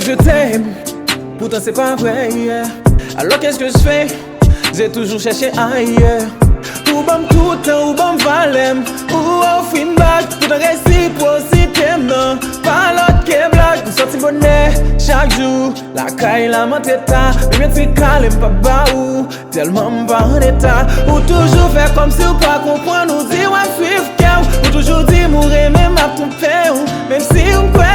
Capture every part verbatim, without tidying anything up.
Je t'aime, pourtant c'est pas vrai. Alors qu'est-ce que je fais? J'ai toujours cherché ailleurs. Ou ban m tout tan, ou ban m valè m, ou ofri m bak, tout an resipwosite m nan. Pa lòt ke blag, m santi bonè chak jou. Lakay la m an treta, menm yon ti kale m p ap ba ou. Tèlman m pa an eta, ou toujou fè kòmsi w pa konprann. Ou di w ap swiv kè w, ou toujou di m ou renmen m ap twonpe w. Menm si m kwè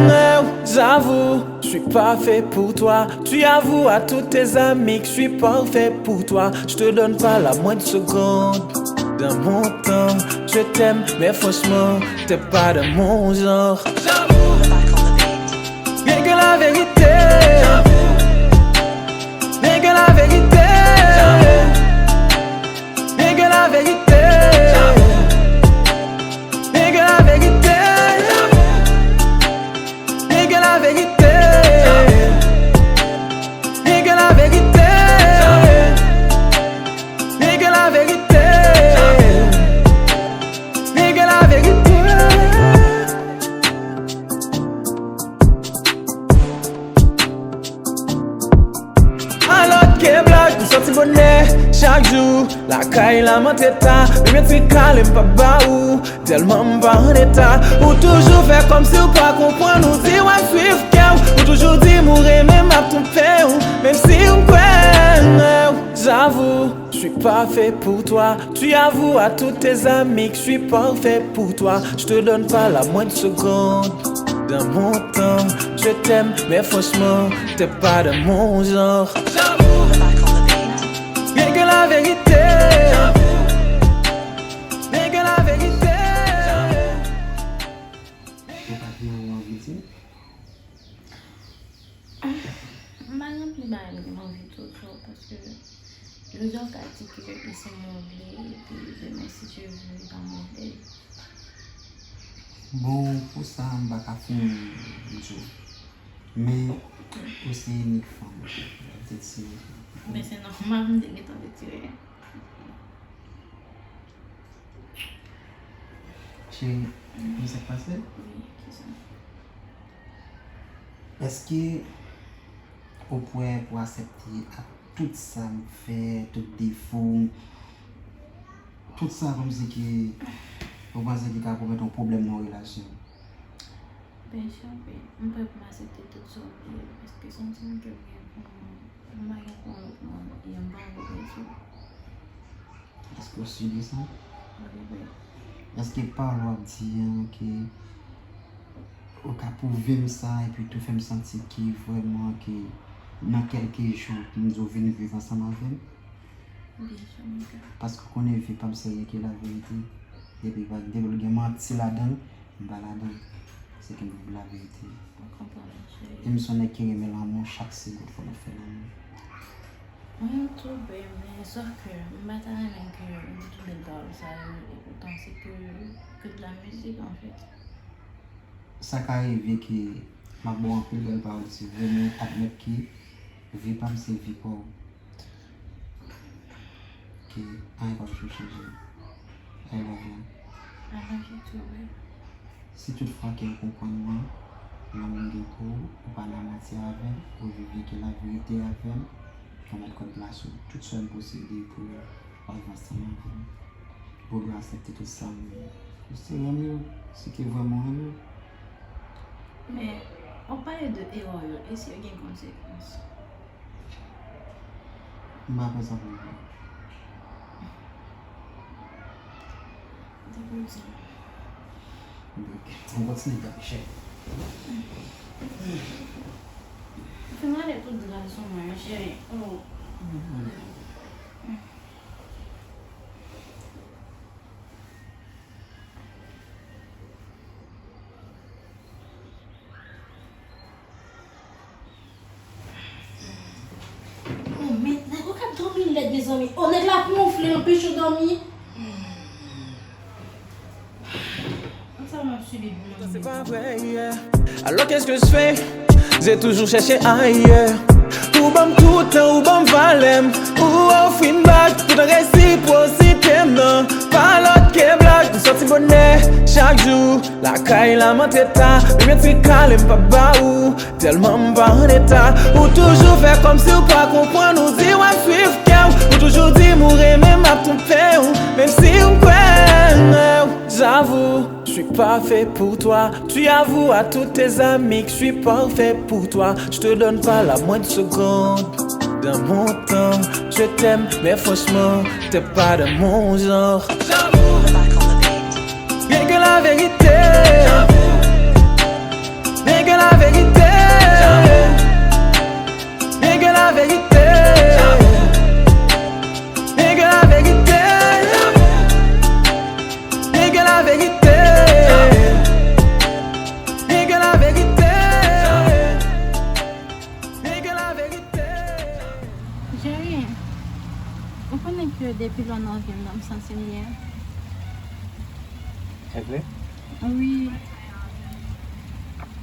nan w, j'avoue, je suis pas fait pour toi. Tu avoues à tous tes amis que je suis pas fait pour toi. Je te donne pas la moindre seconde dans mon temps. Je t'aime, mais franchement, t'es pas de mon genre. J'avoue, rien que la vérité. Rien que la vérité. Rien que la vérité. Rien que la vérité. Rien que la vérité. Rien que la vérité. Rien que la vérité. Rien que la vérité. Alò ke blag, m santi bonè chak jou. Lakay la m an treta, menm yon ti kale m p ap ba ou. Tèlman m pa an eta, ou toujou fè kòmsi w pa konprann. Ou di w ap swiv kè w, ou toujou di m ou renmen m ap twonpe w. Menm si m kwè nan w, j'avoue, je suis pas fait pour toi. Tu avoues à tous tes amis que je suis pas fait pour toi. Je te donne pas la moindre seconde dans mon temps. Je t'aime, mais franchement, t'es pas de mon genre. J'avoue, rien que la vérité. Rien que la vérité. Ou pa gen yon anvi di? M pa gen anpil bagay m gen anvi di w, paske jodi a w ka di ke li se mwen w vle, epi demen, si Dye vle, li pa mwen w vle. Bon, pou sa, m pa ka fin di w. Men, ou se inik fanm. Petèt se... Men se nòmal, m te gentan retire. Cheri, ou konn sa k pase? Wi, kisa? Èske ou prè pou aksepte ak tout sa m fè, tout defo m, tout sa kòmsi ke ou panse ki ka pou mete yon pwoblèm nan yon relasyon? Byen si, m prè pou m aksepte tout sa w di yo, paske santi m ke m gen pou m, m pa gen pou yon lòt moun, e m pa anvi pèdi w. Èske w si de sa? Wi, wi. Èske pawòl w ap di an ke ou ka pwouve m sa epi tou fè m santi ke vrèman ke nan kèlke jou m di w vin viv ansanm avè m? Byen si, m ka. Paske w konnen vi pa m se renmen ke laverite. Depi pa, depi l gen manti ladan l, m pa ladan l. Se ke m pou di laverite. Mwen konprann, cheri. E m se yon nèg ki renmen lanmou, chak segonn fò nou fè lanmou. Mwen tou, babe, men sòf ke m pa ta renmen ke ou di tout bèl pawòl sa yo, e poutan se ke, ke de la mizik, anfèt. Sa ka rive ke m ap ba w anpil bèl pawòl, se vre, men admèt ke vi pa m se vi pa w. Ke anyen p ap janm chanje. I love you. I love you too, babe. Si tout fwa ke ou konprann mwen, lanmou m gen pou ou, ou pale a matye avè m, ou viv ke laverite avè m, ou mèt kò w plas ou, tout sa w posede pou w viv ansanm avè m. Ou dwe aksepte tout sa m, ou se renmen yo, si ke vrèman w renmen yo. Men, w ap pale de erè yo, èske yo gen konsekans? M pa kwè sa pou mwen. Depi w di. Donk, m kontinye gade chèn. Ou fin rale tout dra sou mwen, cheri. Oh. Oh, men, nèg ou k ap dòmi lèd, mezanmi. Oh, nèg la ap wonfle, l anpeche w dòmi. Sa m ap sibi pou mwen. C'est pas vrai, yeah. Alors qu'est-ce que je fais? J'ai toujours cherché ailleurs. Ou ban m tout tan, ou ban m valè m, ou ofri m bak tout resipwosite m nan. Pa lòt ke blag, m sòti bonè chak jou. Lakay la m antre ta, menm yon ti kale m p ap ba ou. Tèlman m pa an eta, ou toujou fè kòmsi w pa konprann. Ou di w ap swiv kè w, ou toujou di m ou renmen m ap twonpe w. Menm si m kwè, j'avoue, je suis pas fait pour toi. Tu avoues à tous tes amis que je suis parfait pour toi. Je te donne pas la moindre seconde dans mon temps. Je t'aime, mais franchement, t'es pas de mon genre. Rien que la vérité. Rien que la vérité. Rien que la vérité. Rien que la vérité. Rien que la vérité. Rien que la vérité. Rien que la vérité. Jerry, ou konnen ke depi lò nan vi m nan, m santi m byen. Se vre? Wi.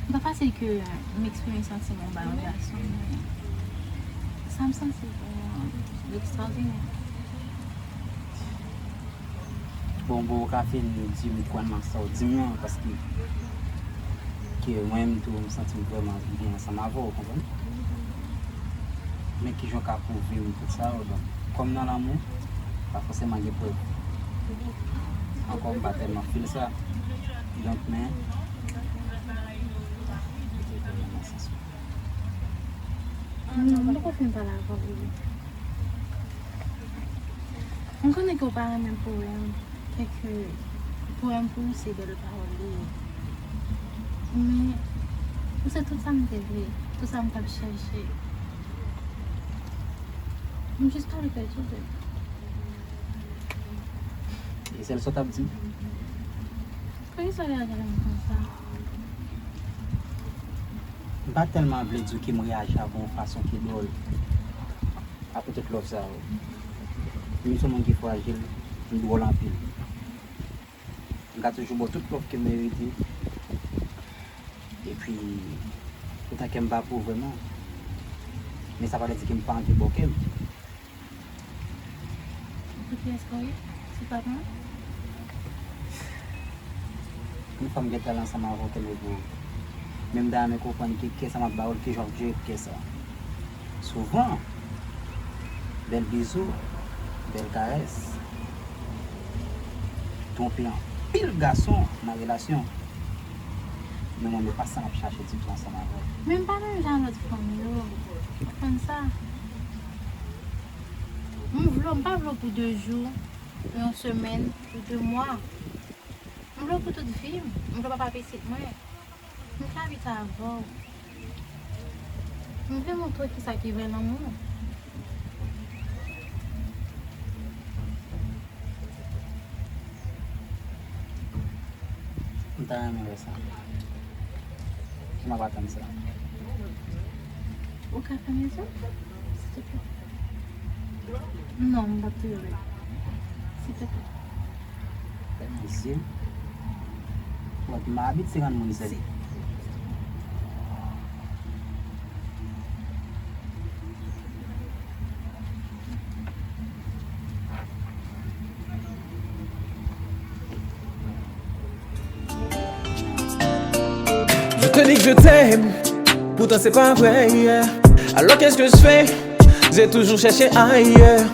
M pa fasil ke m eksprime santiman m ba yon gason, men sa m santi pou ou an, li ekstraòdinè. Bon, bon, ou ka fin di m kwè nan sa w di m nan, paske ke mwen menm tou, m santi m vrèman anvi byen ansanm avè w, ou konprann? Men kijan w ka pwouve m tout sa yo? Donk, kòm nan lanmou, pa fòseman gen prèv. Ankò, m pa tèlman fil sa. Donk, men, nan sans ou. Non, m poko fin pale avè w, bebe. M konnen ke w pa renmen powèm, kèk powèm pou ou se bèl pawòl li ye. Men, ou se tout sa m te vle, tout sa m t ap chèche. M jis pa vle pèdi w, bebe. E sèl sa w t ap di? Poukisa w ap gade m konsa? M pa tèlman vle di w ke m reyaji avè w yon fason ki dwòl apre tout love sa yo. M se yon moun ki frajil, m dwòl anpil. M ka toujou ba w tout love ke m merite. Epi, poutan kè m pa pou w vrèman. Men sa pa vle di ke m pa anvi ba w kè m. Pou kiyès ke w ye? Se pa mwen? Yon fanm gentan la ansanm avè w tèlman pou ou. Men m ta renmen konprann ki kè sa m ap ba ou l, ki jan w jere kè sa. Souvan, bèl bizou, bèl karès, twonpe anpil gason nan relasyon. Men mwen, men pa sa m ap chache ditou ansanm avè w. Men m pa menm jan lòt fanm yo. Ou konn sa? M vle w, m pa vle w pou de jou, pou yon semèn, pou de mwa. M vle w pou tout vi m. M vle w papa pitit mwen. M vle abite avè w. M vle montre w kisa ki vrè lanmou. M ta renmen wè sa. M ap atann sa. Ou ka fèmen je w, silteplè? Non, m p ap touye w. Silteplè. Fèmen je. Wè, m abitye rann moun zèl. Je te dis que je t'aime, pourtant c'est pas vrai, yeah. Alors qu'est-ce que je fais? J'ai toujours cherché ailleurs.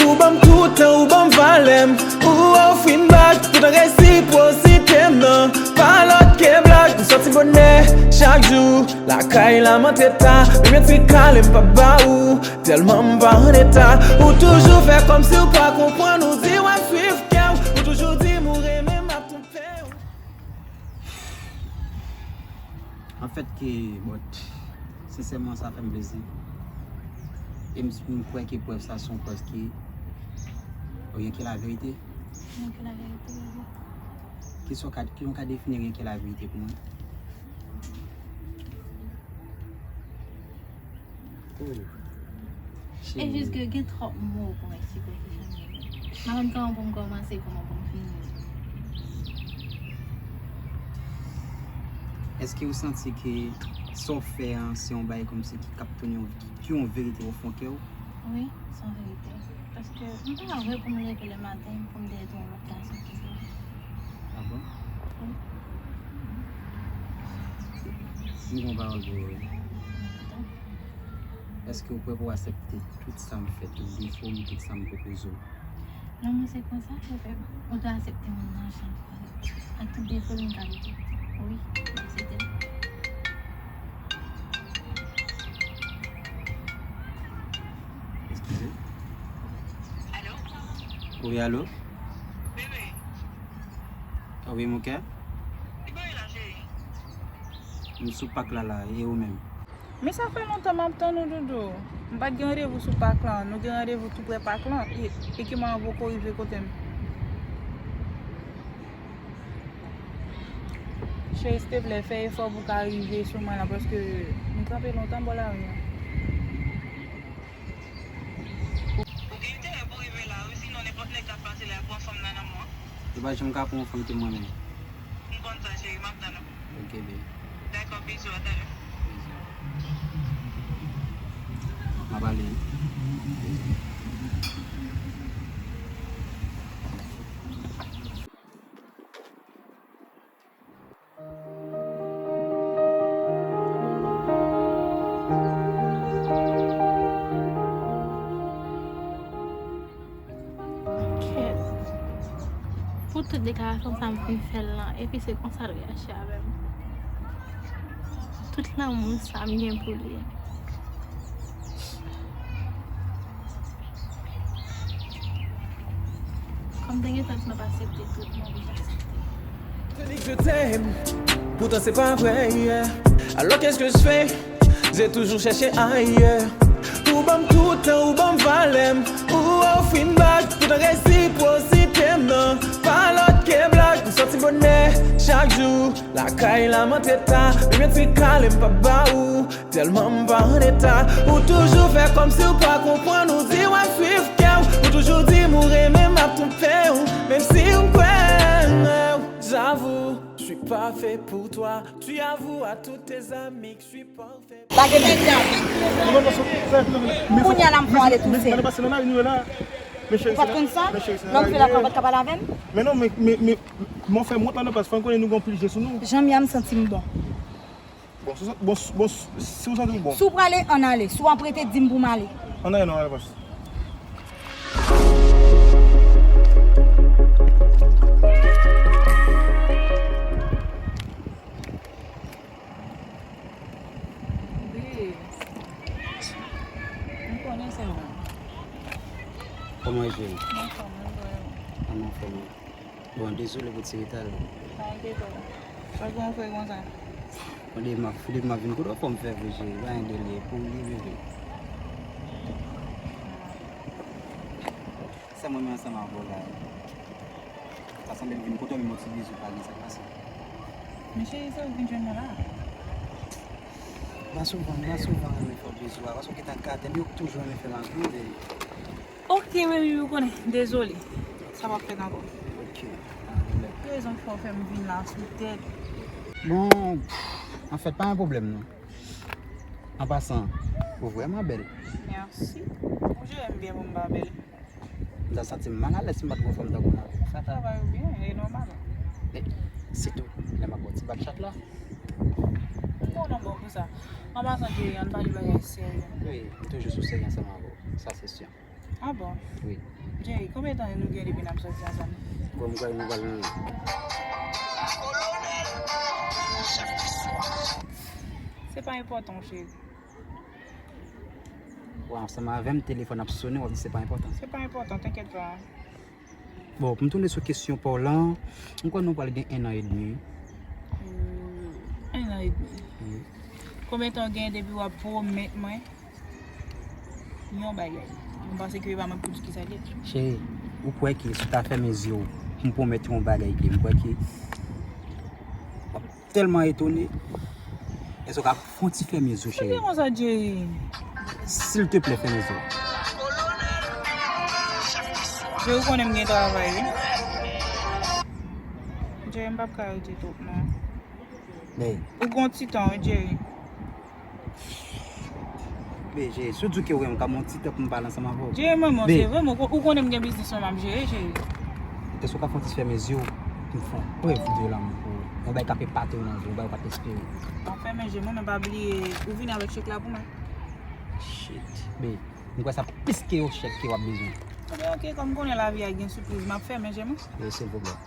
Ou ban m tout tan, ou ban m valè m, ou ofri m bak, tout an resipwosite m nan. Pa lòt ke blag, m sòti bonè chak jou. Lakay la m antre ta, menm yon ti kale m p ap ba ou. Tèlman m pa an eta, ou toujou fè kòmsi w pa konprann, ou di w ap swiv kè w, ou toujou di m ou renmen m ap twonpe w. Anfèt ke, bon, sensèman, sa fè m plezi. E m, m kwè ke prèv sa se yon prèv ke, ou gen ke laverite. Gen ke laverite, wi. Kisa w ka, kijan w ka defini gen ke laverite pou mwen? Oh. E jis ke gen twòp mo pou m eksplike kijan m ye. M pa konn kòman pou m kòmanse, kòman pou m fini. Èske ou santi ke sa w fè an, se yon bagay kòmsi ki k ap tounen yon, ki, ki yon verite o fon kè w? Wi, se yon verite. Paske m pa vle pou m leve le maten pou m deye yon lòt gason ki vle. Ah bon? Wi. M gen yon pawòl pou ou, wi. Èske ou prè pou w aksepte tout sa m fè, tout defo m, tout sa m pwopoze w? Lanmou se konsa, bebe. Ou dwe aksepte moun nan jan l ye. Ak tout defo l, m kalite. Wi, m aksepte l. Eskize. Alo? Wi, alo? Bebe. Ah wi, mon cœur. Ki bagay la, cheri? M sou pak la, la, e ou menm? Men sa fè lontan m ap tann ou, doudou. M pa t gen randevou sou pak lan, nou gen randevou tou prè pak lan, e, e ki mwen poko rive kote m. Cheri, silteplè, fè efò pou w ka rive sou mwen la, paske m kanpe lontan bò lari an. Ou gen enterè pou w rive la, wi, sinon nenpòt nèg k ap pase la, y ap pran fanm nan nan mwen. Yo pa janm ka pran yon fanm ke mwen menm. M konn sa, cheri, m ap tann ou. Ok, baby. Dakò, bizou, a talè. Bizou. M ap ale. Kèt. Pou tout deklarasyon sa m fin fè l lan, epi se konsa l reyaji avè m. Tout lanmou sa m gen pou li. Kòm te gen tan m ap aksepte tout, m oblije aksepte. Te di que je t'aime, pourtant c'est pas vrai. Alors qu'est-ce que je fais? J'ai toujours cherché ailleurs. Ou ban m tout tan, ou ban m valè m. Ou ofri m bag, tout an resiprosite m nan. Pa lòt ke blag, m santi bonè chak jou. Lakay la m antre ta, menm yon ti kale m p ap ba ou. Tèlman m pa an eta. Ou toujou fè kòmsi w pa konprann. Ou di w ap swiv kè w. Ou toujou di m ou renmen m ap twonpe w. Menm si m kwè w. J'avoue, je suis pas fait pour toi. Tu avoues à tous tes amis que je suis pas fait. Lage men. Kounye a la m fè w ale tou sèl. Ou pa t konn sa? Lè w fè lakòz ou pa t ka pale avè m? Men non, men, men, men, kòman w fè m wont la non, paske fò n konnen nou gen yon pil je sou nou. Jan m ye a, m santi m bon. Bon, si w sa-, bon, s-, bon, s-, si w santi w bon. Si w prale, ann ale. Si w ap rete, di m pou m ale. Ann ale non, ale pas. Babe, m konnen se mwen. Kòman w ye, cheri? Mwen anfòm, mwen anfòm. Bon, dezole pou ti reta la. Pa enkyete w. Sa gen w fè konsa? Bon, depi m ap, depi m ap vin kote w, fò m fè vre, cheri. Pa gen dele, pou m rive vre. Sa mwen menm ansanm avè w la. Sa sanble m vin kote w, menm yon ti bizou pa gen, sa k pase? Men cheri, se ou k vin jwenn mwen la. M pa souvan, m pa souvan renmen fè w bizou a, paske w gentan ka tande, ou toujou renmen fè m ak ou, e. Ok, baby, ou konnen, dezole. Sa p ap fèt ankò. Ok. Ki rezon k fè w fè m vin la sou tèt? Bon, anfèt, pa gen pwoblèm non. An pasan, ou vrèman bèl. Mèsi. Ou jere m byen pou m pa bèl. M ta santi m mal alèz si m pa t gen yon fanm tankou w nan vi m. Sa travay ou byen, e nòmal. E sitou lè m ap ba w ti bak chat la. Ou konnen m bon pou sa. An pasan, Jerry, ann pale bagay serye. Wi, m toujou sou serye ansanm avè w. Sa se si. Ah bon? Wi. Jerry, konbyen tan nou gen depi n ap sòti ansanm? Bon, m kwè nou pral. Se pa enpòtan, cheri. Ou ansanm avè m, telefòn ap sonnen, w ap di se pa enpòtan. Se pa enpòtan, t'inquiète pas. Bon, pou m tounen sou kesyon pa w lan, m kwè nou pral gen en an edmi. Hmm, en an edmi. Wi. Konbyen tan w gen depi w ap pwomèt mwen yon bagay? M panse ke e pa mwen pou di kisa l ye. Cheri, ou kwè ke si w ta fèmen zye w pou m pwomèt yon bagay ke m kwè ke w ap tèlman etone. Èske w ka fè yon ti fèmen zye w, cheri? Sa te konsa, Jerry? Silteplè, fèmen zye w. Jerry, ou konnen m gen travay, wi. Jerry, m p ap ka rete twòp, non. Men. Ou gon ti tan, wi, Jerry. Be, Jere, si w di ke w renmen m, ka m yon ti tan pou m pale ansanm avè w. Jere, mwen, mwen, se vre, mwen, ou konnen m gen biznis mwen m ap jere, Jere. Èske w ka fè yon ti fèmen zye w, pou m fè yon prèv de lanmou pou ou? Yon bagay k ap epate w nan vi w, yon bagay w pa t espere. M ap fèmen je mwen, men pa bliye, ou vini avèk chèk la pou mwen. Shit. Be, m kwè sa plis ke yon chèk ke w ap bezwen. Ebyen, oke, kòm m konnen lavi a gen sipriz, m ap fèmen je mwen. Wi, silvouplè.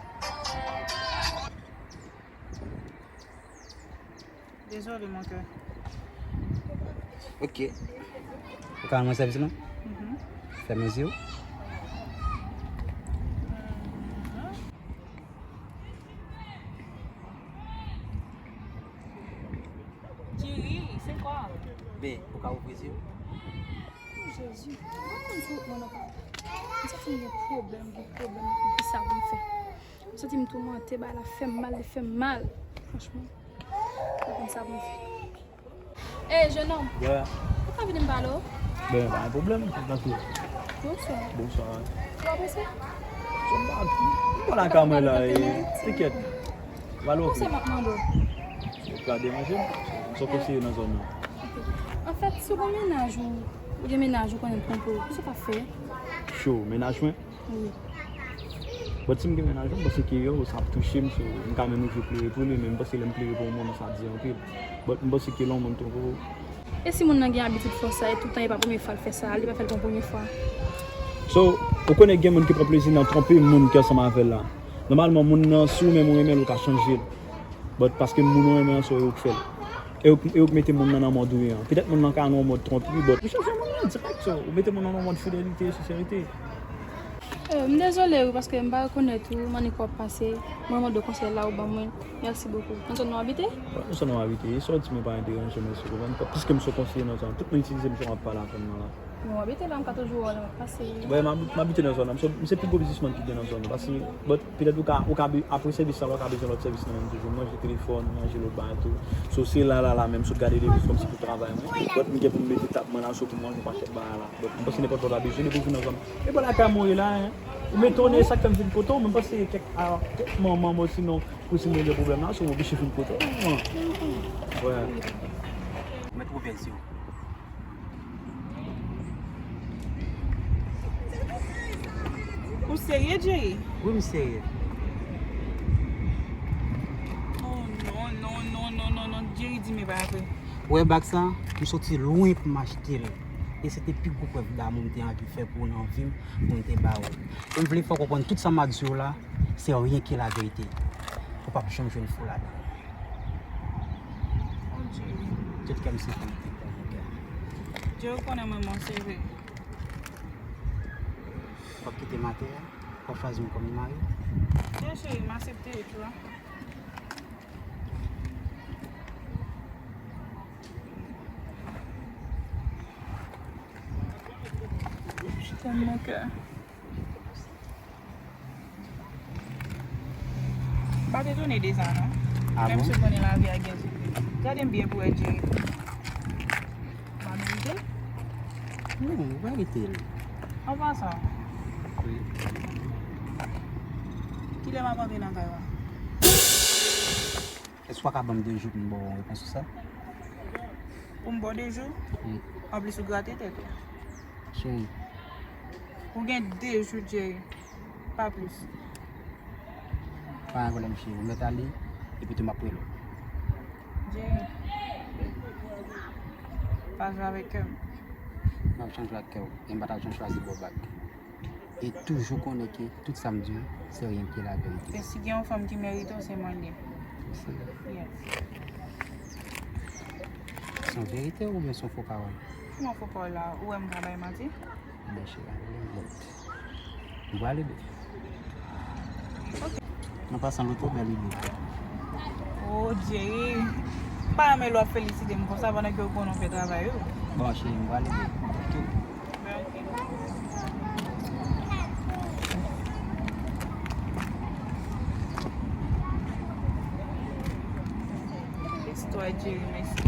Désolé, mon cœur. Ok. Ou ka rann mwen sèvis la? Mhm. Fèmen zye w. Jerry, c'est quoi? Ben, ou ka ouvri zye w? Oh, Jezi, mwen konn sou mwen nan pa. M santi m gen pwoblèm, gen pwoblèm, m pa konn kisa pou m fè. M santi m toumante, bagay la fè m mal, li fè m mal. Franchman, m pa konn sa pou m fè. Ey, jenòm. Yeah. Ou ka vini m pale w? Ben, pa gen pwoblèm, m tankou. Bonswa. Bonswa. Ou pa prese? M pa, m pa lakay mwen la, e, tenkèt. Valè oke. Konsèy m ap mande w. Ou ka deranje m? M se konseye nan zòn nan. Ok. Anfèt, si w gen mennaj ou, ou gen mennaj ou konnen l twonpe w, kisa w t ap fè? Cho, mennaj mwen? Wi. But si m gen mennaj mwen, m panse ke yo, sa ap touche m, so, m ka menm rive plere pou li, men m panse lè m plere pou yon moun, sa di anpil. But m panse ke lè yon moun twonpe w, E si moun nan gen abitid fè sa, e toutan e pa premye fwa l fè sa, li pa fè l pou yon premye fwa. So, ou konnen gen moun ki pran plezi nan twonpe moun ki ansanm avè l la. Nòmalman, moun nan, si ou menm ou renmen l, ou ka chanje l. But paske moun ou renmen an, so e ou k fè l. E ou, e ou k mete moun nan nan mòd ou ye an. Petèt moun nan ka nan yon mòd twonpri, but ou chanje moun nan dirèk, so, ou mete moun nan nan yon mòd fidelite e senserite. Euh, m dezole wi, paske m pa rekonèt ou, m annik w ap pase. Mwen mande w konsèy la ou ban mwen. Merci beaucoup. Nan zòn nou abite? Wi, nan zòn nou abite. E sa w di m pa enterese, mèsi, ou konprann? Piske m se konseye nan zòn, tout moun itilize m jan w ap pale avè m nan la. Nou abite la, m ka toujou wè w lè m ap pase. Wi, m ab-, m abite nan zòn nan. M se, m se pi gwo biznismann ki gen nan zòn nan. Paske, but, petèt ou ka, ou ka be-, apre sèvis sa, ou ka bezwen lòt sèvis nan menm toujou. Manje telefòn, manje lòt bagay tou. So, se la, la, la menm, sot gade devis kòmsi pou travay mwen. But, m gen pou m mete tab mwen la, so pou manje pakèt bagay la. But, m panse nenpòt lè w ta bezwen, depi w vin nan zòn nan. E bò lakay mwen ye la, en. Ou metonnen, sa k fè m vin kote w, men m panse kèk, a, kèk manman mwen, sinon, pou si mwen gen pwoblèm la, so m oblije vin kote w, manman. Wi. Ou mèt ouvè zye w. Ou serye, Jerry? Wi, m serye. Oh, non, non, non, non, non, non, Jerry, di m e pa vre. Ou wè bag sa, m soti lwen pou m achte l. E se te pi gwo prèv damou m te anvi fè pou ou nan vi m, pou m te ba ou. E m vle fè w konprann tout sa m ap di w la, c'est rien que la vérité. Ou p ap janm jwenn fo ladan. Oh, Jerry. Tout kè m se pou ou, mon cœur. Jerry, ou konnen mwen renmen w, se vre. W ap kite m atè a? W ap chwazi m kòm mari? Byen, cheri, m aksepte, tu vois. Je t'aime, mon cœur. M pa t etone de sa, non. Ah bon? Menm si w konnen lavi a gen sou li. Gade m byen pou wè, Jerry. M pa merite l? Non, ou merite l. An pasan. Wi. Kilè m ap antre nan kay la? Èske w ka ban m de jou pou m ba w yon repons sou sa? Pou m ba w de jou? Wi. Anplis, ou grate tèt ou. Cheri. Ou gen de jou, Jerry. Pa plis. Pa gen pwoblèm, cheri. Ou mèt ale, epi tou m ap rele w. Jerry. Pa jwe avèk kè m. M ap janm jwe ak kè w. E m pa t ap janm chwazi ba w bag. E toujou konnen ke tout sa m di w, c'est rien que la vérité. E si gen yon fanm ki merite w, se mwen l ye. Se vre? Yes. Se yon verite oubyen se yon fo pawòl? Kòman fo pawòl la? Ou wè m ka bay manti? Ebyen, cheri, ale lòt. M pral ede. Ok. An pasan, loto bèl ide. Oh, Jerry. M pa renmen lè w ap felisite m konsa pandan ke ou konnen w fè travay ou. Bon, cheri, m pral ede. Ok. Istwa Jerry, mèsi.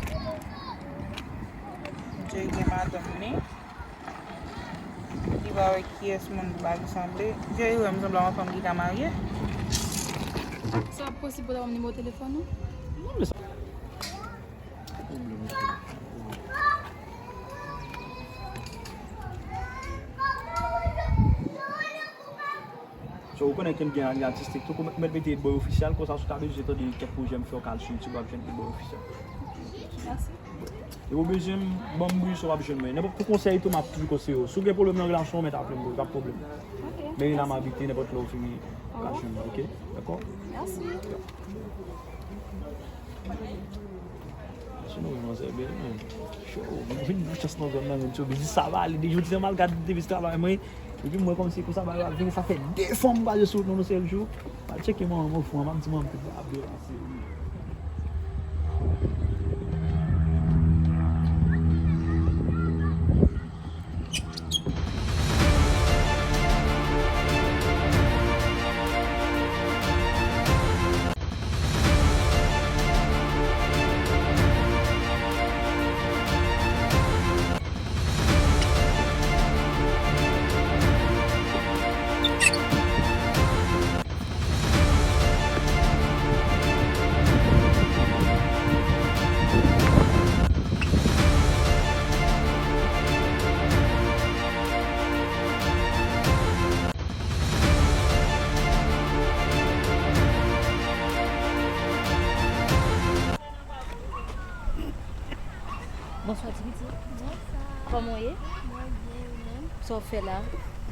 Jerry gen madanm li. Li pa wè kiyès moun li pa resanble. Jerry wè m sanble yon fanm ki ka marye. Sa posib pou w ta ban m nimewo telefòn ou? Non, men sa. Sa pwoblèm ou? So, ou konnen ke m gen ajan atistik tou, kou m mèt mete Hit Boy Official, konsa si w ta bezwen tande kèk pwojè m fè, w ka al sou YouTube, w ap jwenn Hit Boy Official. Mèsi. E ou bezwen m, ban m bri w ap jwenn mwen. Nenpòt pou konsèy tou, m ap toujou konseye w. Si w gen pwoblèm nan relasyon w, mèt aple m, pa gen pwoblèm. Ok. Meri la m abite, nenpòt lè w fini, w ka jwenn mwen, ok? Dakò? Mèsi. Sinon, men manzè bèl, men. Cho, mwen vin nan chans nan zòn nan, men, tyo, biznis sa va ale, deja, jodi a m al gade devis travay mwen, epi mwen kòmsi konsa, bagay la vini, sa fè de fwa m kwaze sou wout nan yon sèl jou. M al tcheke manman m, fou, m ap di manman m tout bagay ap byen pase, wi. Bonswa ti pitit. Bonswa. Kòman w ye? Mwen byen, ou menm? Sa w ap fè la?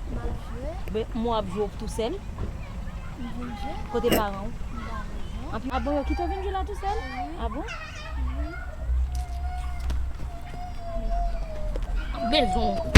M ap jwe. Ben, mwen ap jwe tou sèl. M vin jwe. Kote paran w? M pa bezwen. Anpi, ah bon, yo kite w vin jwe la tou sèl? Wi. Ah bon? Wi. Bezwen.